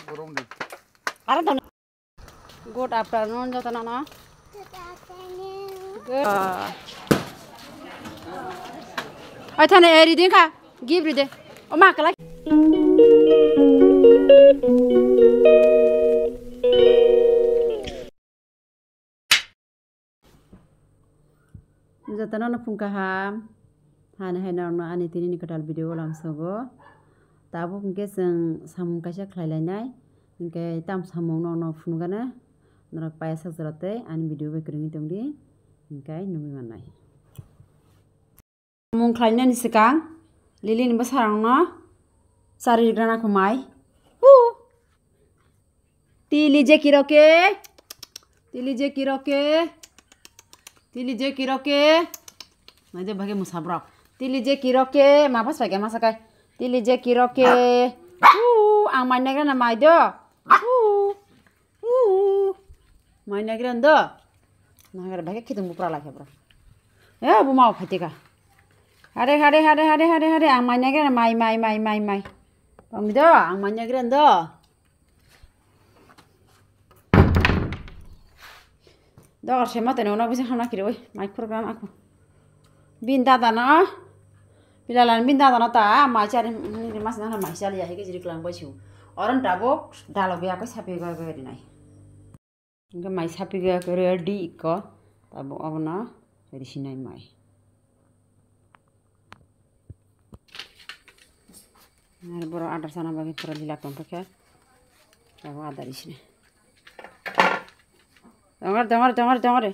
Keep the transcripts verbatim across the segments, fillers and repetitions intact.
Aro to. Good afternoon jotono no. Good. Oi thane eri din kha. Give ride. O ma kala. Jotono no phung kaham. Hani hai norokno ani tini ni kwtal video o lamsogo. Tabuk hwnkhe chwng samung kaisa khlai lainai. Hwnkhe tam samung norokno phunukgana. Norok paisa jora tei ani video bai kwrwngwi tongdi. Hwnkhe nugwi mannai. Samung khlainani swkang Lily ni bwsarokno chari rwgwna khumai. Hu! Tili je kiroke. Tili je kiroke. Tili je kiroke. Naide bhage musabrok. Tili je kiroke. Ma pas paike masa kai. Tili je kiroke. Hu! Ang mai nagra na mai do. Hu! Hu! Mai nagra do. Nagra bhage khitung bupra lai khabra. Ya bu mau phatika. Hare hare hare hare hare hare. Ang mai nagra na mai mai mai mai mai. Pamdi do. Ang mai nagra do. Dogar sema tene ono bisa hamna kiri oi, mai khurgan aku. Bin dada na, pilalan bin dada na ta, mai chari, ni mas na mai chari ya, hege jiri klang bai chu. Oran tabuk, dalo be aku sapi ga ga rinai. Enke mai sapi ga ga ready ko, tabuk abono, jadi sinai mai. Ar boro adar sana bagwi pura lila tong khe. Abo adar isine. Dongor, dongor, dongor, dongor.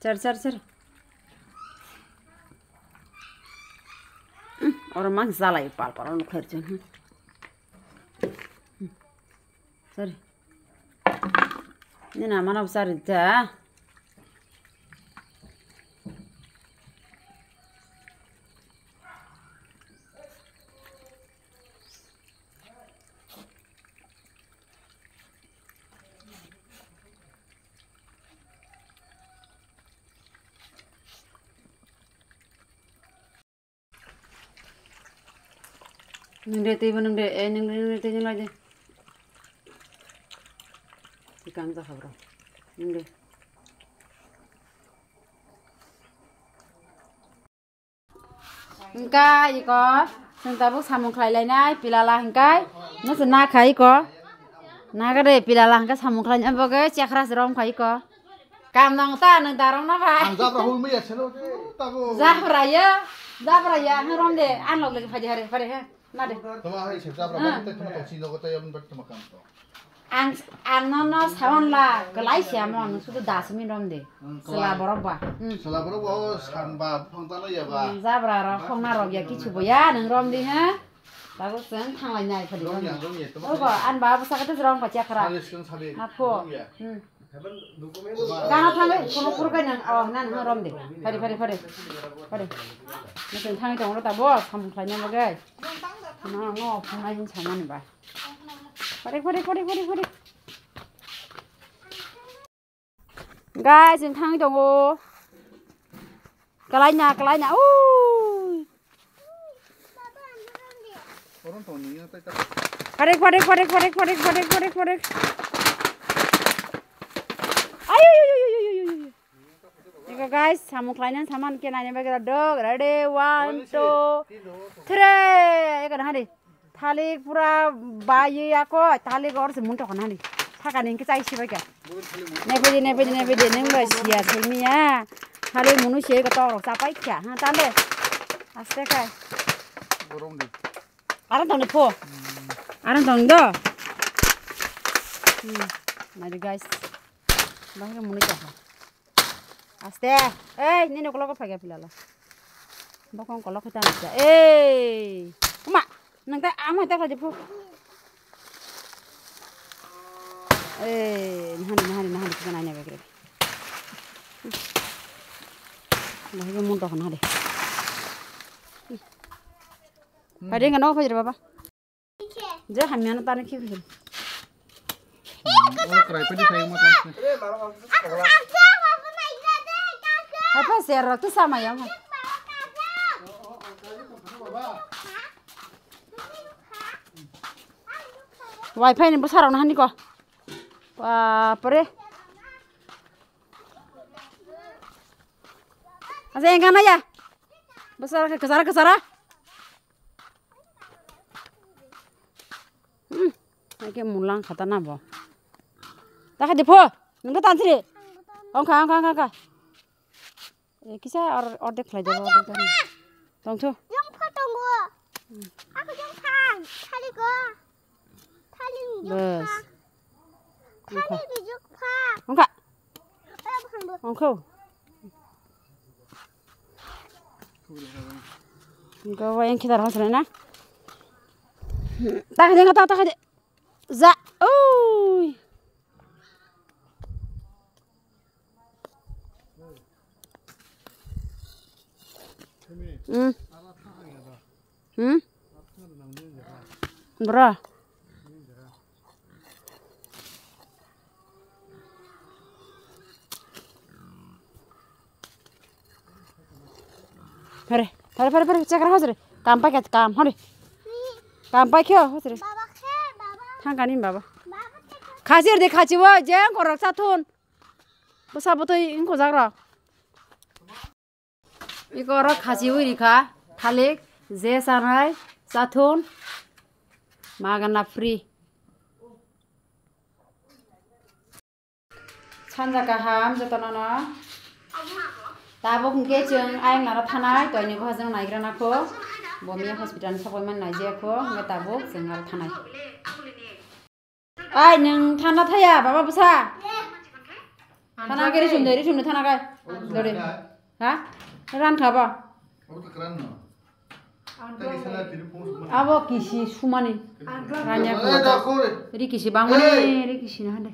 Char, char, char. Hmm, oro mang jalai pal pal nukher chang. Hmm. Hmm. Sorry. Nina mana besar ja. Nung de, tei bo nung de, eh, nung de, nung de, tei nung lai de. Tikang ja habra. Nung de. Hingka iko, chwng tabuk samung khlai lainai, pilala hingkai, no se na khai iko. Na gade pilala hingka samung khlai nai, boge chakra se rom khai iko. Kam nang ta nang darong na bai. Ang jabra hul maya selo, tabo. Jabra ya, jabra ya, hang rom de, an log lagi phaji hare, pare he, na de. Tama hai se jabra, ah, ba te tama toksi logo te yam bat tama kam to. Ang, ang nono sawan la, kelai siya mo, nung sudu das min rom de. Hmm, sela kelai. Borok ba. Hmm. Sela borok ba, o san ba, phang tano ya ba. Hmm, jabra rok, khong na rok ya, kichu bo ya, nung rom de ha. Tago chwng thanglai nai phadi rom ya, rom ya, tama. O ba, an ba, bwsa kate jrong ba chakra. Sale skang sale. Hapho. Rom ya. Hmm. Gana thangwi, kono purkai nang, oh, nan, nang rom de. Phari, phari, phari. Phari. Nang thangwi tongro tabo, samung khlai nang bagai. No, no, phunai hin samani ba. Phari, phari, phari, phari, phari. Guys, nang thangwi tongo. Kalaina, kalaina. Ui. Parek, parek, parek. Ay, ay, ay, ay, ay, ay, ay, ay. Eko guys, samung khlaina saman khe naina bagwi dok. Ready, one, two, three. Eko na hari. Thalik pura bai ako, thalik or se mun tokon hani. Thaka ning ke chai sibai ka. Nebedi, nebedi, nebedi, neng bai sia semiya. Thalik munu se ko tok rok chapai kya. Ha, tale. Aste kai. Gorong di. Arang tong ni pho. Arang tong do. Hmm. Nai di guys. Bahai munu cha. Aste. Ei, nini ukolok phai khe pilala. Bokong kolok khita nukya. Ei. Uma, nang ta amo ta khaji phu. Ei, nahani, nahani, nahani, kita nanya begre. Bahai mun to khana de. Pai de ngano phai baba. Je hamya no tani khibri. Hai pa ser rok tu sama ya. Wifi ni bwsarok no hani ko. Bapre. Asa engkana ya. Bwsarok khe kwchara kwchara. Hmm, ake mulang khata na bo. Takha de pho, nungkha tansiri. Ongkha, ongkha, ongkha, ongkha. Eh, kisa or-, ordek khlai jabo, ordek jabo. Tongtho. Yang pha tongo. Hmm. Ako yang pha, thali ko. Thali ni yang pha. Bas. Thali ni yang pha. Ongkha. Ongkho. Engko wa yang kita rasa na. Tak de, tak, tak de. Za. Oi. Hmm. Hmm? Bro. Hore, hore, hore, hore, check ra hojre. Kam pa kat kam, hore. Kam pa kyo, hojre. Thang kani baba. Khachir de khachi wo, jeng korok sa thun. Bwsa bwtwi wng kwchak rok. Iko rok khachiwi rikha, thalik, je chanai, chathun, magana free. Sanja kaham jotono no. Tabuk hwnkhe chwng ayang naro thanai, toini boha jwng naigra nakho. Bo miya hospital ni sokoi man naijaya kho, hwnkhe tabuk chwng aro thanai. Ai, nwng thana thaya, baba bwsa. Thana khe risum de, risum de thana kai. Dori. Ha? Ran kha ba? Abo kisi sumani. Ranya kha. Ri kisi bangmani, ri kisi na hande.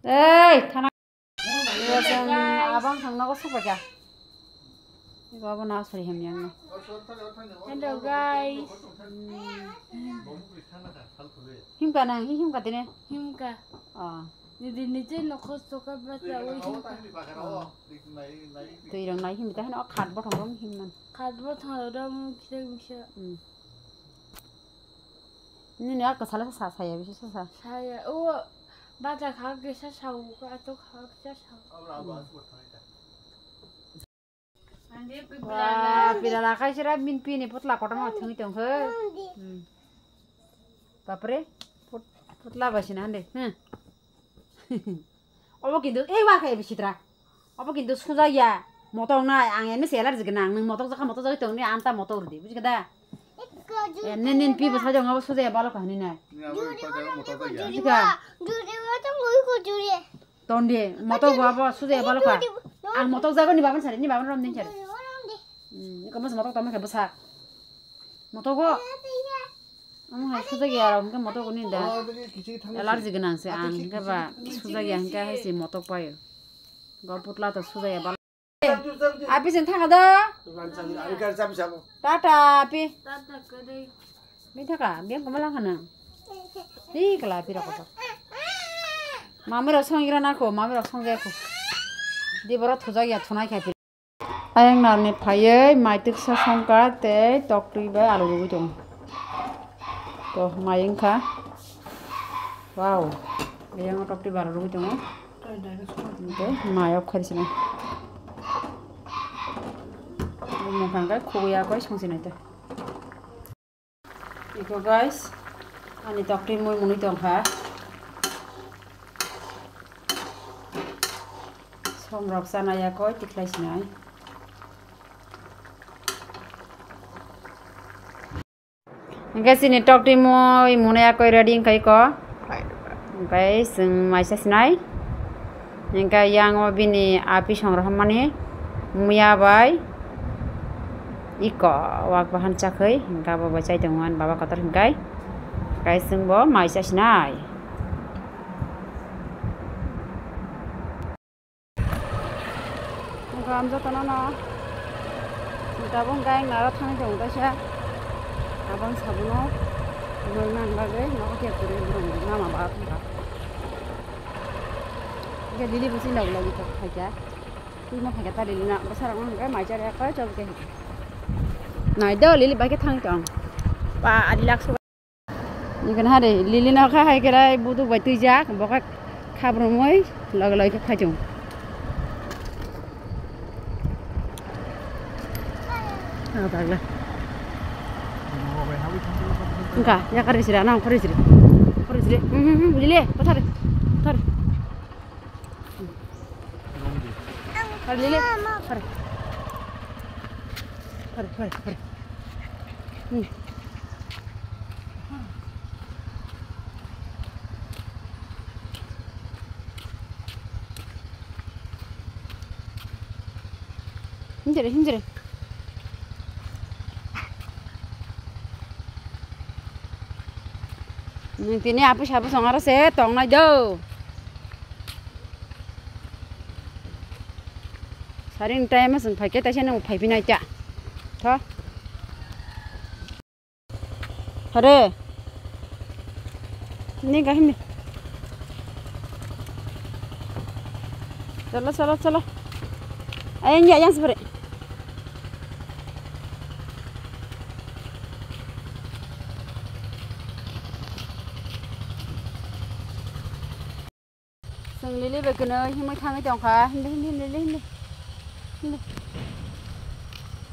Ei, thana. Abang thang nogo sok bacha. Iko abo na sori hem yang no. Hello guys. Himka nang, hi himka tine? Himka. Ah. Nidi nije nokho soka bacha ui himka. Twi rang nai himta hino khat bothong rong himman. Khat bothong rong kisa kisa. Hmm. Nini a kwsala sa saya bisa sa sa. Saya o bata kha kisa sa u ka to kha kisa sa. Wa pila la khai sira min pini putla kotor ma thungwi tong khe. Hmm. Bapre put-, putla basina hande. Hmm. Obo kintu ei wa khe bisitra. Obo kintu suja ya. Motok nai ang ene selar jigna ang nung motok jaka motok jaka tong ni anta motok rudi bujikada. Ene nin pi bwsa jong obo suja ya balo kahani nai. Jika. Tonde motok bo obo suja ya balo ka. Ang motok jago ni baban sari ni baban rom din sari. Hmm, iko mas motok tong khe bwsa. Motok go. Omo hai sujakya rok hwnkhe motok ni da. Allergy gwnang se ang hwnkhe ba sujakya hwnkhe hai se motok paio. Go putla to sujakya bal. Api sen thanga da. Tata api. Tata kwrwi. Bini thaka biyang koma lang khana. Ti kala api rok kotor. Mami rok song igra nako, mami rok song jaya ko. Di borok thujakya thunai kha. Ayang narni phaiwi mai twksa songkha tei toktwi bai alu rwgwi tongo. To mai wngkha. Wow. Ayang toktwi bai alu rwgwi tongo. Tei mai ok khairi sinai. Bumung kha khe khugwi yakwi songsinai tei. Iko guys, ani toktwi mui mwnwi tongkha. Somrok chana yakoi tikhlai sinai. Hingke chini toktwi mui mwnwi yakoi ready wngkha iko. Hingke chwng maisa sinai. Hingke yang o bini api song rohormani muya bai iko wak bahan chakhwi hingke abo bai chai tongo ani baba kotor hingke. Hingke chwng bo mai chasinai. Hingke ang jotono no tabuk hingke ang naro thangwi tongo kaisa. Abang sabuno noi man bagwi nogo khe kwrwi borok ni mama ba thangkha. Khe Lily bo chini logi logi thok phaikha. Twi ma phaikha ta Lily no bwsarok no hwnkhe mai chari khe chol khe. Nai do Lily bai khe thang tong. Pa adi lak so. Nokha hare Lily no kha hai khe rai buduk bai twijak bo kha khabrumwi logi logi khe phai tong. Ah, tagla. Engka, ya kari sira, nang kari sira. Kari sira. Hmm, hmm, hmm, Lily, pathar. Pathar. Kari Lily. Kari. Kari, kari, kari. Hmm. Hinjre, hinjre. Nwng tini apu sapu songaro se tongnai do. Saring time asung phaikhe taisa nwng phaiphinai ta. Tho. Hare. Ni gahini. Chalo, chalo, chalo. Ayang ya, yang sipre. Chwng Lily bai kwno himwi thangwi tongkha. Hindi, hindi, hindi, hindi. Hindi.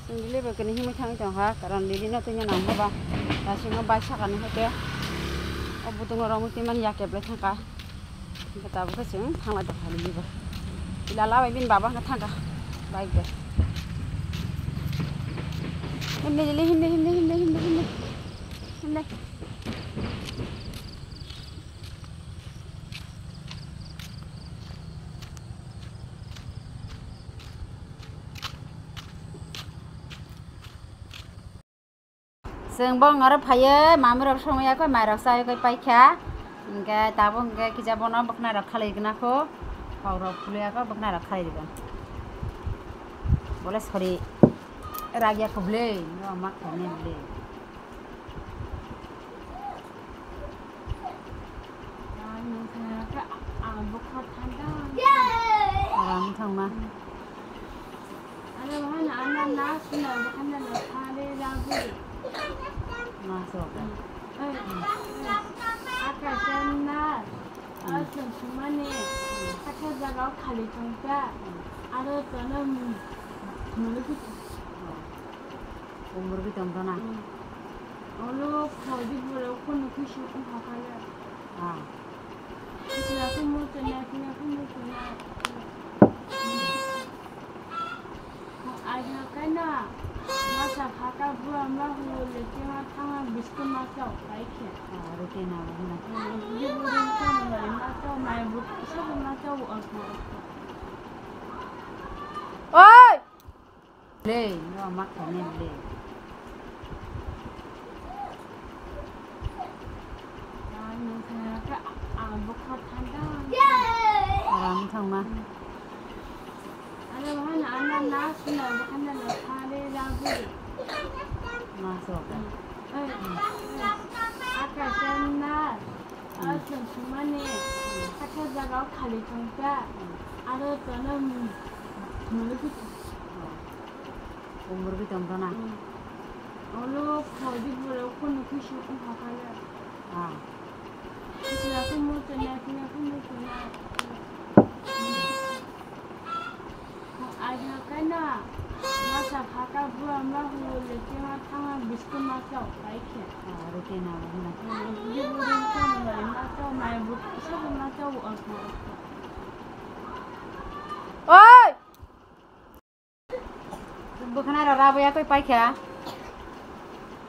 Chwng Lily bai kwno himwi thangwi tongkha. Karon Lily no twi nang haba. Dasingo bai sakani hote. O budung rok mukti man ya keplai thangkha. Hingke tabuk khe chwng thangla tongkha Lily bai. Lala bai bini baba hwnka thangkha. Bike bai. Hindi, Lily, hindi, hindi, hindi, hindi, hindi. Hindi. Chwng bong oro phaiye, mami rok songya khe, mai rok chaywi khe paikha. Hingke tabuk hingke kisa bono bwkhnai rok khalai gwnakho. Kok rok phuliya khe bwkhnai rok khalai gwn. Bole sori. Ragya kho bwle, no ma khainai bwle. Aram thangma. Ano hana ana na suna bakanda na thale lagu. Masuk. Akasan na. Asam sumane. Kata jaga khali tongta. Aro tanam muluk. Umur ki tong tona. Olo khodi bolo kono kisu umhakala. Ah. Kila kumu tona, kila kumu tona. Aja kana masa phaka bua ma hulo leke ma thama bistu ma chao kai khe. Ah, rote na na. Ye buri chao na ma chao, mai bu sa ma chao, orko orko. Oi! Le, no ma khainai le. Aram thangma. Ano hana ana na suna bakanda na thale lagu. Masuk. Akasan na. Asam sumane, kata jaga khali tongta, aro tono muluk. Umur ki tong tona. Olo khodi bolo kono kisu umhakala. Ah. Kila kumu tona, kila kumu tona. Aja kana masa phaka bua ma hulo leke ma thama bistu ma chao kai khe. Ah, rote na na. Ye buri chao na ma chao, mai bu sa ma chao, orko orko. Oi! Bwkhanai rok rabo ya koi paikha.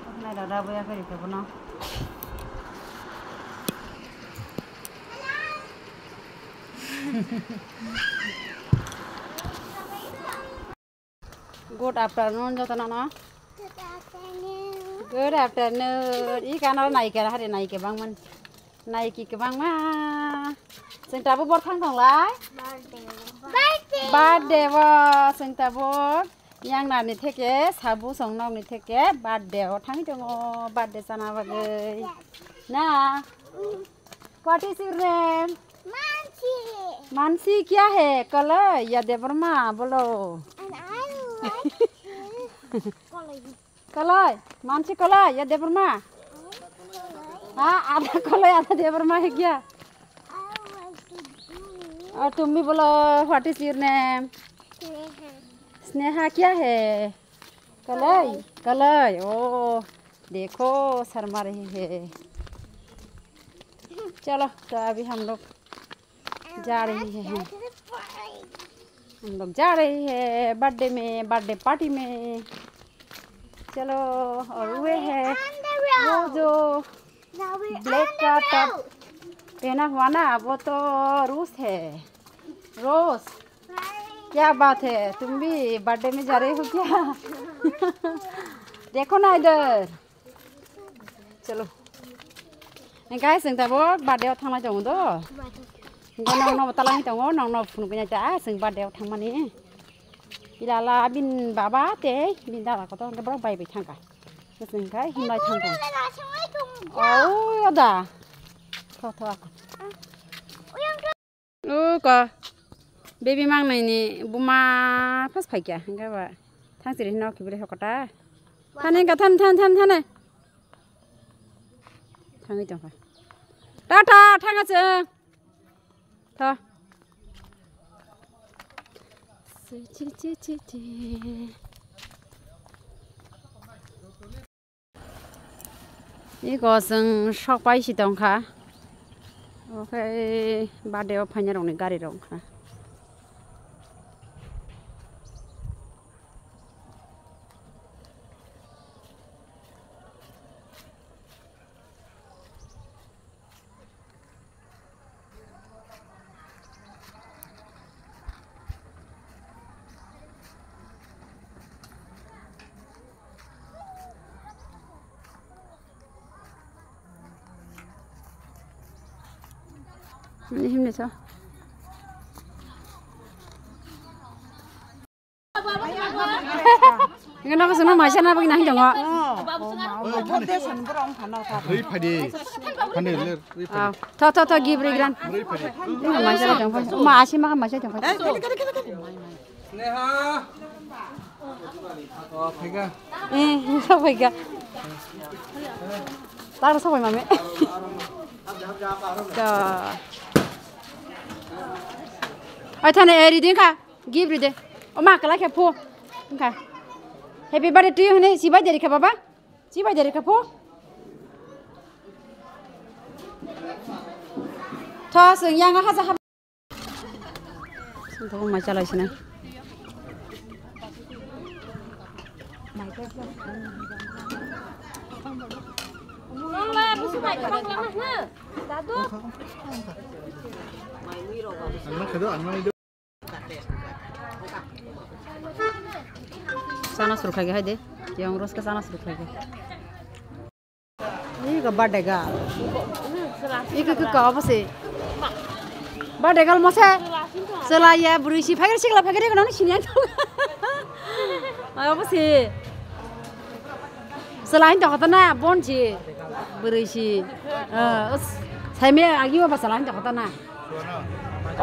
Bwkhanai rok rabo ya koi rikha bono. Good afternoon jotono no. Good afternoon. Good afternoon. I kanal naikha hari naikha bangman. Naiki kwbangma. Chwng tabuk bor thang tonglai? Birthday. Birthday. Birthday bo chwng tabuk. Yang nani theke sabu song nokni theke birthday o thangwi tongo, birthday chana bagwi. Na? What is your name? Mansi. Mansi kya hai? Kalai ya Debbarma bolo. And I like Kalai. Kalai, Mansi Kalai ya Debbarma. Ha, ada Kalai, ada Debbarma hai kya? Aur tum bhi bolo, what is your name? Sneha. Sneha kya hai? Kalai, Kalai. Oh, dekho, sharma rahi hai. Chalo, to abhi hum log जा रही है हम। हम लोग जा रहे हैं बर्थडे में, बर्थडे पार्टी में। चलो, और वे है वो जो ब्लैक का टॉप पहना हुआ ना, वो तो रोज है। रोज, क्या बात है, तुम भी बर्थडे में जा रहे हो क्या? देखो ना इधर। Chalo. Hingke chwng tabuk birthday o thanglai tongo do. Hingke nokno bo talangwi tongo, nokno phunugwi nai ta, chwng birthday o thangmani. Ilala bini baba tei bini dada kotor hingke borok bai bai thangkha. Hingke chwng hingke himlai thangkha. O da. Tho, tho, ako. O ko, baby mangnai ni buma pas phaikya, hingke ba thang siri hino kibri hokota. Thani ka than, than, than, thane. Thangwi tongkha. Tata, thanga chwng. Tho. Chi, chi, chi, chi. Iko chwng sok pai si tongkha. Okhai birthday o phaina rokni gari rok wngkha. Himni, himni sa. Nang no sunu maisa na bagwi nang tongo. Rwi phadi. Phadi le, rwi phadi. Ah, tho, tho, tho, give rwi gran. Rwi phadi. Nang maisa na tong phai. Ma asi ma maisa tong phai. Sneha. Oh, phaiga. Eh, so phaiga. Tar so phai mame. Ka. Ai thane eri din ka. Give ride. O ma kala khe phu. Wngkha. Happy birthday to you hwnwi chibai deri kha baba. Chibai deri kha phu. Tho, chwng yang haja ha. Sing thok mai chalai sinai. Dadu. Ang na khado, ang na. Chana suru khaikha hai de. Yang ros ka chana suru khaikha. Ih, ka birthday girl. Ih, ka, ka, ka, apa sih? Birthday girl mose. Sela ya, beri si, phagir sikla, phagir kono sini. Apa sih? Selain to kotona, bon si. Beri si. Eh, us, saime agi apa selain to kotona.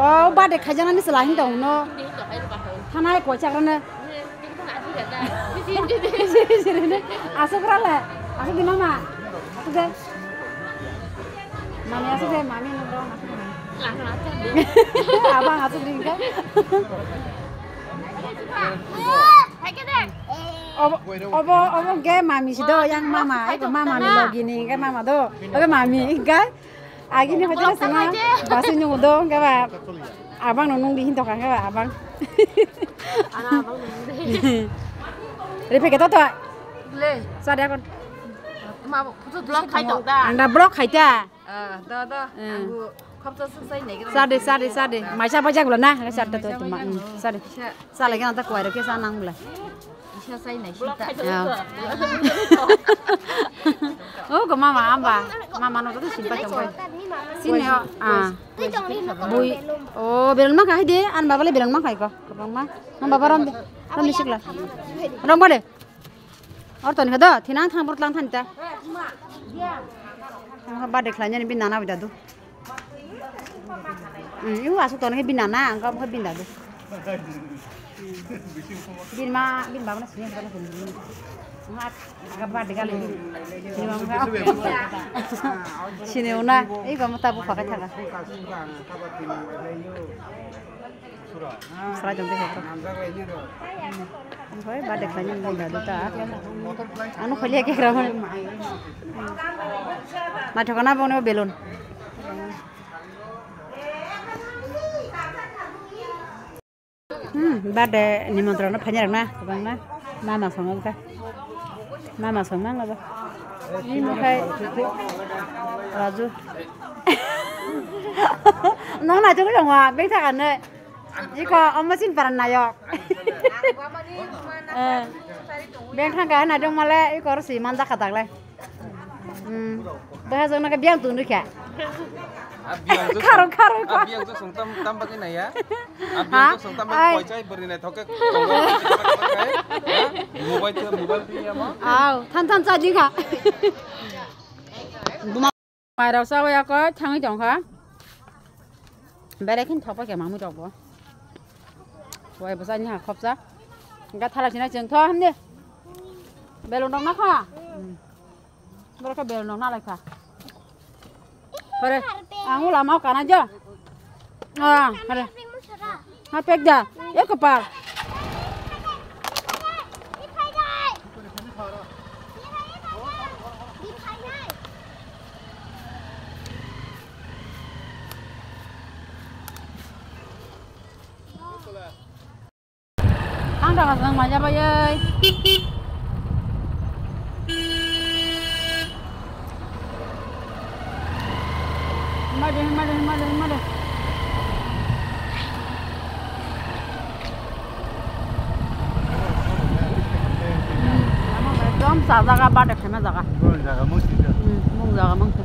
Oh, birthday khaijaknani chwla hini tongno. Thanai koi chakrano. Aswk rale. Aswk di mama. Aswk de. Mami aswk de, mami nukro, aswk de. Abang aswk di hingke. Obo, obo, obo hingke mami si do, yang mama, eko mama ni logi ni hingke mama do. Obo mami hingke. Agini hoiteno sima basui nungo do, hingke ba abang no nung di hin tokha, hingke ba abang. Ana abang nung di. Repe ke to to. Le. Sade akon. Ma, photo vlog khai tok da. Anda vlog khai ta. Ah, da, da. Eh. Anggu khopsa suk sai nei. Sade, sade, sade. Maisa bajak lo na, sade to tuma. Sade. Sa lagi nanta kuai rake sa nang bela. Isa sai nai sita. Ya. Oh, ko mama amba. Mama no to simpa chong pai. Sini yo. Ah. Bui. Oh, belon ma khai de. An baba le belon ma khai ko. Rongma, nang baba rom de, rom de sikla. Rongma de. Or toni kha do, thinang thang bor tlang thani ta. Ang kha birthday khlainani bini nana bai dadu. Hmm, iu asuk toni kha bini nana, ang kha bini dadu. Bini ma, bini baba na sini kha na sini. Ang kha birthday kha le. Bini ma ang kha. Sini una, ei kha mata bu pakai thaka. Srai tong tei hokro. Hoi, birthday khlainani bini dadu ta. Ano kholia khe gra mani. Naithok na bongni o balloon. Hmm, birthday nimantron no phainai rok na, kwbang na. Mama song wngkha. Mama song mang abo. Ni mokhai. Raju. Nong na jogoi rong wa, beng thakan ne. Iko omo sin paran nayok. Eh. Beng thang ka na dong male iko ro si man jakha tak le. Hmm. Dah jong na ka biang tu nu kya. Kharo, kharo, kharo. Biang tu song tam, tam bagi na ya. Ha? Biang tu song tam bagi. Ai. Poi chai beri na thoke. Mobile tu, mobile tu ya ma. Au, than than cha di kha. Mairok chawi yakho thangwi tongkha. Belai kheno thokpai khe mamui rokbo. Wai bwsa ni ha khopsa. Ga thala sina chwng tho hamni. Belon rok nakha. Borok khe belon rok nalaikha. Hore, ang o lama o kana jo. Ah, hore. Ha pek da. E kopal. Ang daga jang manya bayai. Himade, himade, himade, himade. Hmm, ekdom sa jaga, bade khema jaga. Bong jaga mungsi. Hmm, bong jaga mungsi.